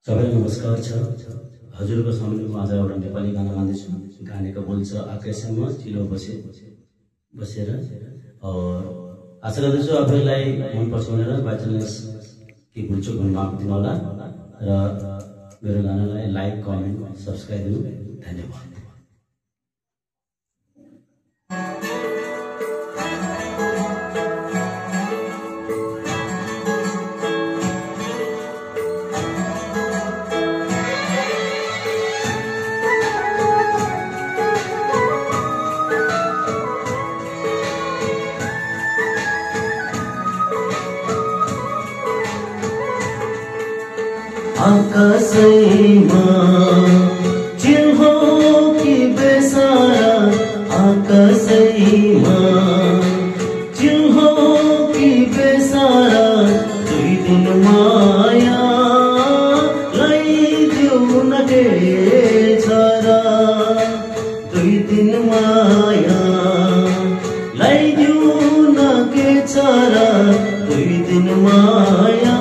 सबैलाई नमस्कार छ। हजुरको सामने आज एउटा नेपाली गाना गाउँदैछु। गानेको बोल छ आकाशमा चिलो बसेर आशा गर्दछु आफैलाई मनपर्छ भनेर बाइचान्स के भुल्छु भन्नु माग्दिनु होला र मेरो गानालाई लाइक कमेन्ट सब्स्क्राइब गर्नु। धन्यवाद। आकाशैमा चिल्हो कि बेसारा, आकाशैमा चिल्हो कि बेसारा, दुई दिन माया ल्याइदेऊ न के छरा, दुई दिन माया ल्याइदेऊ न के छरा, दुई दिन माया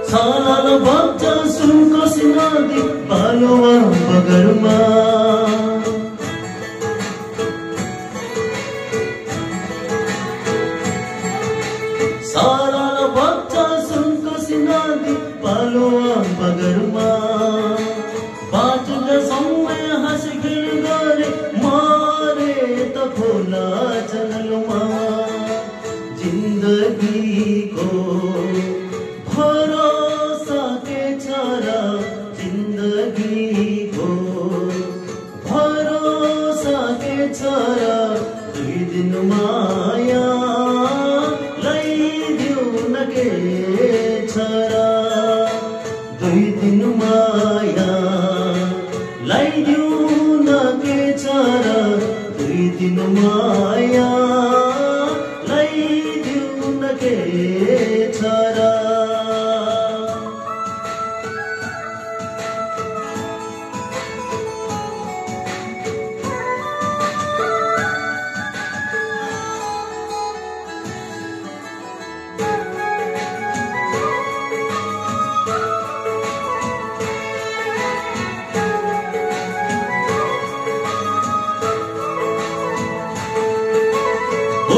साल बग्छ सुनको सिनादी बालुवा बगरमा, साल बग्छ सुनको सिनादी बालुवा बगरमा, बाँचुन्जेल समय हाँसी खेल गरे मारे त खोला चनलमा, जिन्दगीको भरोसा के छरा, जिन्दगीको भरोसा के छरा, दुई दिन माया ल्याइदेऊ न के छरा, दुई दिन माया ल्याइदेऊ न के छरा, दुई दिन माया ल्याइदेऊ न के छरा।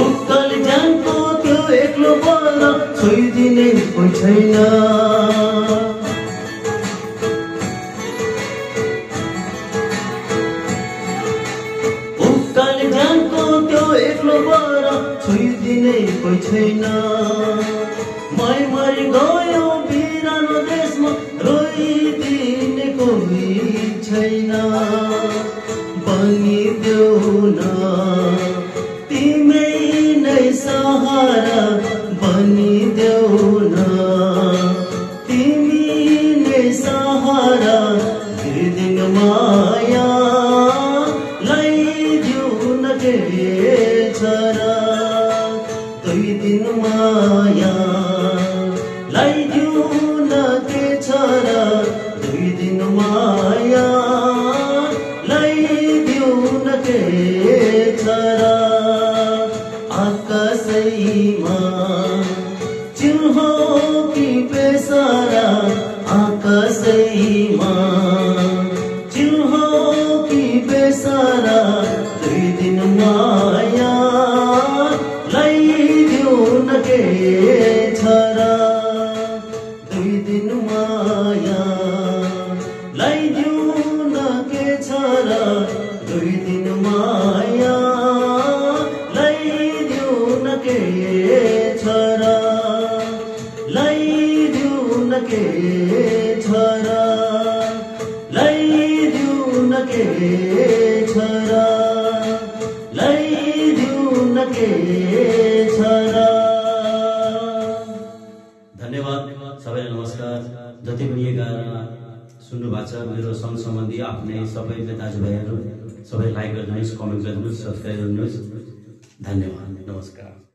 उक्कल ज्यानको त्यो एक्लो बल छोइदिने कोही छैन, उक्कल ज्यानको त्यो एक्लो बल छोइदिने कोही छैन, मै मरि गयो बिरानो देशमा रोइदिने कोही छैन, बनिदेऊ न तिमी नै सहारा, बनिदेऊ न तिमी नै सहारा, दुई दिन माया ल्याइदेऊ न के छरा, दुई दिन माया ल्याइदेऊ न के छरा, दुई दिन माया ल्याइदेऊ न के छरा। आकाशैमा चिल्हो कि बेसारा, आकाशैमा चिल्हो कि बेसारा, दुई दिन माया ल्याइदेऊ न के छरा, दुई दिन माया ल्याइदेऊ न के छरा, दुई दिन माया के छरा, ल्याइदेऊ न के छरा, ल्याइदेऊ न के छरा, ल्याइदेऊ न के छरा। धन्यवाद सबैलाई नमस्कार। जति पनि यो गाना सुन्नु भएको छ मेरो सँग सम्बन्धी आफ्नै सबै दाजुभाइहरू सबै लाइक गरिदिनुहोस्, कमेन्ट गरिदिनुहोस्, सब्सक्राइब गरिदिनुहोस्। धन्यवाद, नमस्कार।